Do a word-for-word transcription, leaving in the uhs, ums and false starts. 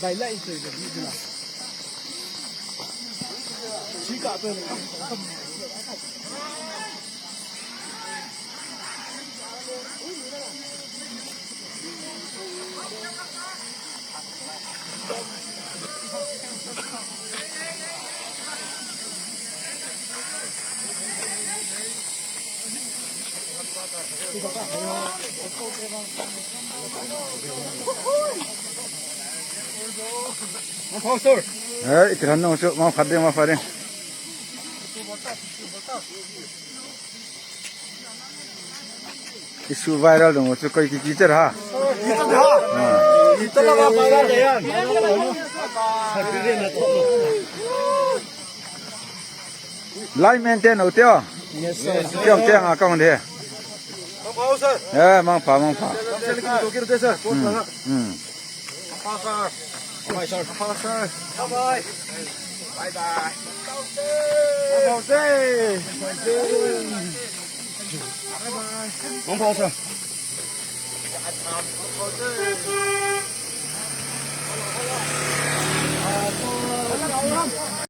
Dai lai to da bi dina. Shi ka to ne. Hey, itiran no su, mau fadde, mau fadde. Issue viral dong, su koi ki teacher ha. Teacher ha. Teacher la viral de yan. Line maintain ho teo. Yes, sir. Kyo, kyo, account de. Mang pha, sir. Eh, mang pha, mang pha. Sir, kyo, kyo, sir. Hmm. Hmm. Mang pha, sir. Bye, sir. Mang pha, sir. Bye, bye. Bye, bye. Mang pha, sir. Bye, bye. Mang pha, sir.